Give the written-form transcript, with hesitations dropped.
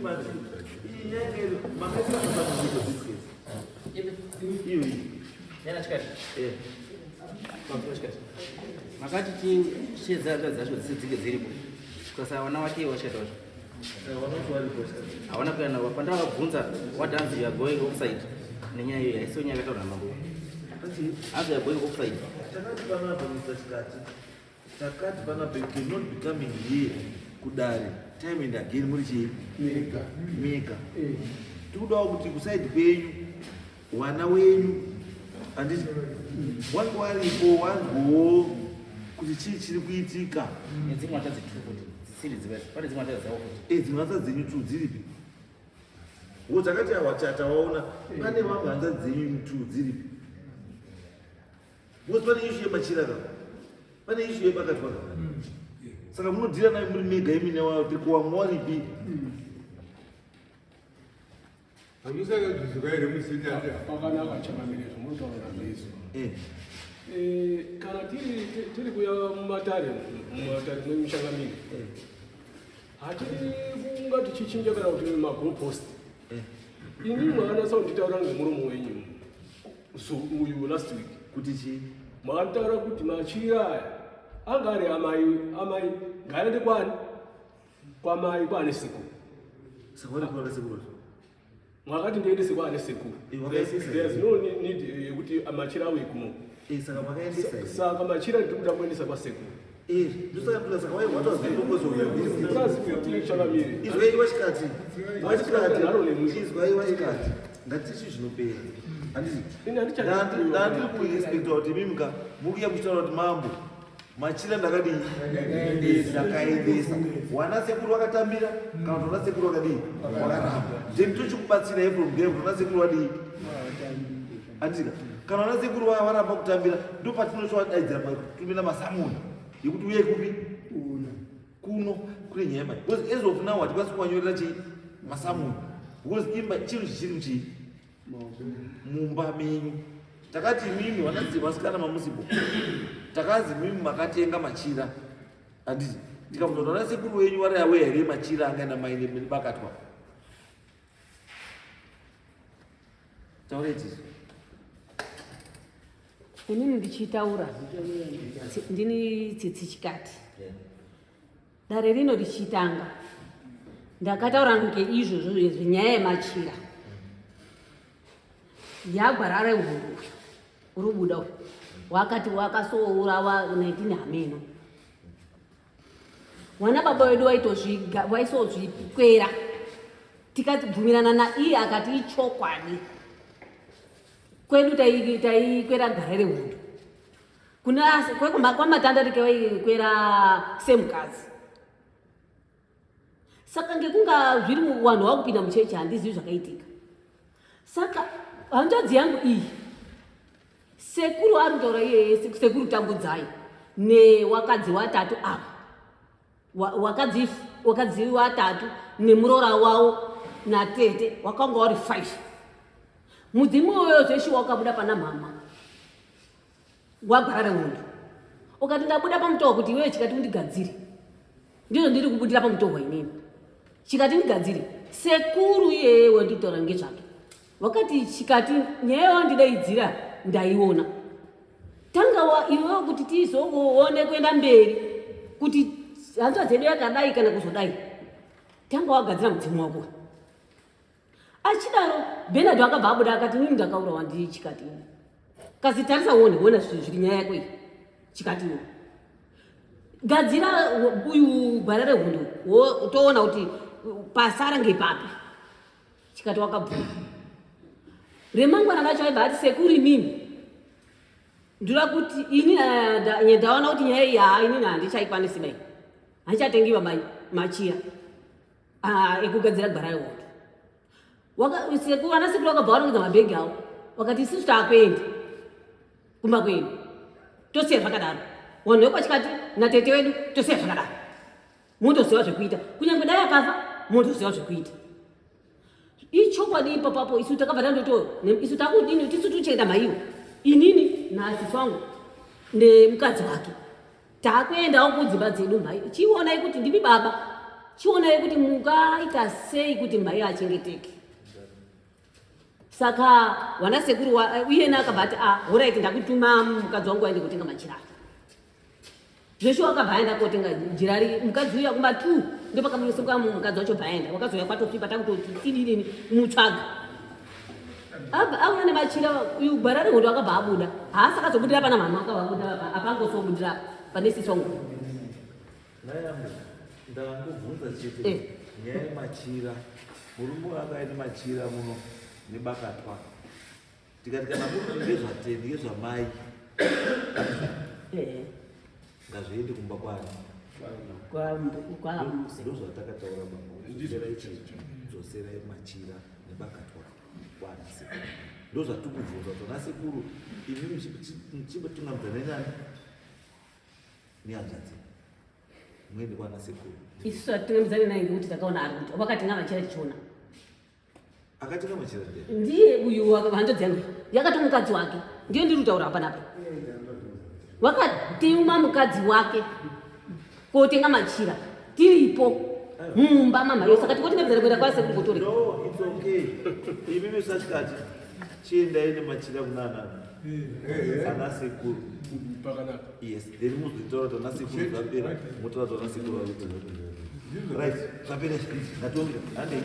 mati iyi nyaya ngere makaisa matambudziko this case. Iyo iyi. Yana chikati. Eh. Makati tichedza hanzvadzi dzacho dzese dzinge dziripo. Tukasawana wake wachikati wacho. Hawana kuya navo. Pandavabvunza what dance you are going offside nenyaya iyoyo haisiyo nyaya yakataurwa namambo. Hanzi you are going offside. Takati panapa Mr. Chikati. Takati panapa you cannot be coming here kudare time and again muri chii? Mega. Mega. Tikudawo kuti kusaidi kwenyu wana wenyu handiti wange waripo wanzwowo kuti chii chiri kuitika. Nedzimwe hanzvadzi two futi dzisiri dzivese. Pane dzimwe hanzvadzi dzavo futi. Eh, dzimwe hanzvadzi dzenyu two dziripi? Wo takati awachata waona pane vamwe hanzvadzi dzenyu two dziripi? Because pane issue yemachira ka. Pane issue yebakatwa ka. Saka munodhira nayo muri mega imi newati kuwamwe waripi? Hamusakazvizwa here musina Pakanaka changamire zvamunotaura nazvo. Eh. Eh, kana tiri tiri kuya mumatare mumatare mwemuchangamire hatiri kunga tichichinja kana kuti magoalpost Eh. ini mwakanasa kunditaura ngemuromo wenyu so uyu last week Kuti chii? mwakanditaura kuti machira aya anga ari amai amai ngaende kwani kwamai kwaane sekuru Saka wari kuona sekuru. mwakati ndiendese kwaane sekuru Eh, wakaisisa there's no need yekuti machira auye kuno Eh, saka makaendesa here? saka machira ndiri kuda kuendesa kwasekuru Eh, ndosaka ndikuda saka wai what was the purpose of your visit? Sazi changamire Izwai wachikati. Wachikati. Nharo nemwiro. Izwai wachikati. Ngatichi zvinopera. Handiti. Ini handichadi- Ndandiri kuexpecta kuti imimi ka muri kuya kuchitaura kuti mambo machira ndakadii ndakaendesa wana sekuru wakatambira kana kuti wana sekuru wakadii wakaramba then tochikubatsirai from there kuti wana sekuru wadii andika kana wana sekuru vaya varamba kutambira ndo patinotowadaidzira kutumira masamuni yekuti uye kupi kuno kune nyaya yemari because as of now hatikwanisi kuvanyorera chii masamuni because imba chinhu chichiri muchii mumba menyu takati imimi vanadzi vasikana mamusipo takazi mimi makatenga machira handiti ndikabvunza kuti vana sekuru wenyu vari awe here machira angaenda maine bakatwa taurai tisu Inini ndichitaura ndini Tsitsi Chikati. Dare rino richitanga ndakataura ngeizvozvo zvenyaya yemachira yagwara rehondo uyu uri kubuda uyu wakati wakasourawa 19 hameno wana baba wedu waisozvikwera tikabvumirana naiye akati ichokwadi kwedu taikwera gare rehondo kuna kwamatanda tikaikwera semukadzi saka ngekunga zviri vanhu vakupinda muchechi handizivi zvakaitika saka hanzvadzi yangu iyi sekuru ari kutaura iyeye sekuru tambudzai newakadzi watatu ava wakadzi wakadzi watatu nemuroora wavo natete wakanga wari five mudzimu uyoyo zveshe wakabuda pana mhama wagara rehondo ukati ndabuda pamutohwa kuti iwewe chikati undigadzire ndizvo ndiri kubudira pamutohwa inini chikati ndigadzire sekuru iyeye wanditaura ngezvake wakati chikati nyaya yawandidaidzira ndaiona tanga wa iwewe kuti tizoone kuenda mberi kuti hanzvadzi yedu yakadai kana kuzodai tanga wagadzira mudzimu wako achidaro benard akabva abuda akati inini ndakaurawa ndii chikati ini kazi tarisa uone ona zviri nyaya yako iyi chikati iwo gadzira uyu gwara rehondo toona kuti pasara ngepapi chikati wakabvuma remangwana racho aibva ati sekuru imimi ndoda kuti ini eh, ndaona kuti nyaya iyi haa inini handichaikwanisi dai handichatengiwa machira ah, ekugadzira gwara rehondo sekuru vana sekuru vakabva varongedza mabhegi avo vakati isusu taakuenda kumba kwedu tosiya zvakadaro vanhu vekwachikati natete wedu tosiya zvakadaro motoziva zvekuita kunyange dai akafa motoziva zvekuita ichokwadi ipapapo isu takabva tandoto isu takudini tisu tuchenda maiwo inini nasisi wangu nemukadzi wake takuendawo kudzimba dzedu mhai chionai kuti ndimi baba. Chionai kuti mungaita sei kuti mhai achengeteke. Saka wana sekuru iyena akabva ati ah, horaiti ndakutuma mukadzi wangu aende kotenga machira ake. Joshua akabva aenda kotenga jira ri mukadzi uya kumba 2 ndopakamusuka mukadzi wacho bva aenda wakazouya kwatosvipa takutoti tidini mutsvaga. Abva auya nemachira uyu gwara rehondo akabva abuda. Haasi akazobudira pana mama akabva abuda apa apangosobudira pane sisi wangu. Nayangu ndangobvunza chete Eh. nyaya yemachira murume uyu akauya nemachira muno nebakatwa tikati kana muri ngezvatendi ngezvamai Eh, ngazviende kumba kwani kwa ndozvatakataura baba dzoserai chii dzoserai machira nebakatwa kwana sekuru ndozvatikubvunza kuti vana sekuru imi muchitungamidza nenani nehanzvadzi muende kwana sekuru Isusu hatingamizane naye ngekuti takaona ari kuti wakatenga machira tichiona. Akatenga machira ndiye Ndiye uyu hanzvadzi yangu yakati mukadzi wake ndiye ndiri kutaura panapa. Wakatuma mukadzi wake kotenga machira tiripo mumba mamhayo saka tikotingamizana kuenda kwasekuru kotorera. No, it's okay. Imi musachikati chiendai nemachira kuna ana sekuru. Pakanaka. Yes, then muzotaura kuti ana sekuru zvapera, motaura kuti ana sekuru vari. Right, zvapera. Ngationgere. Handei.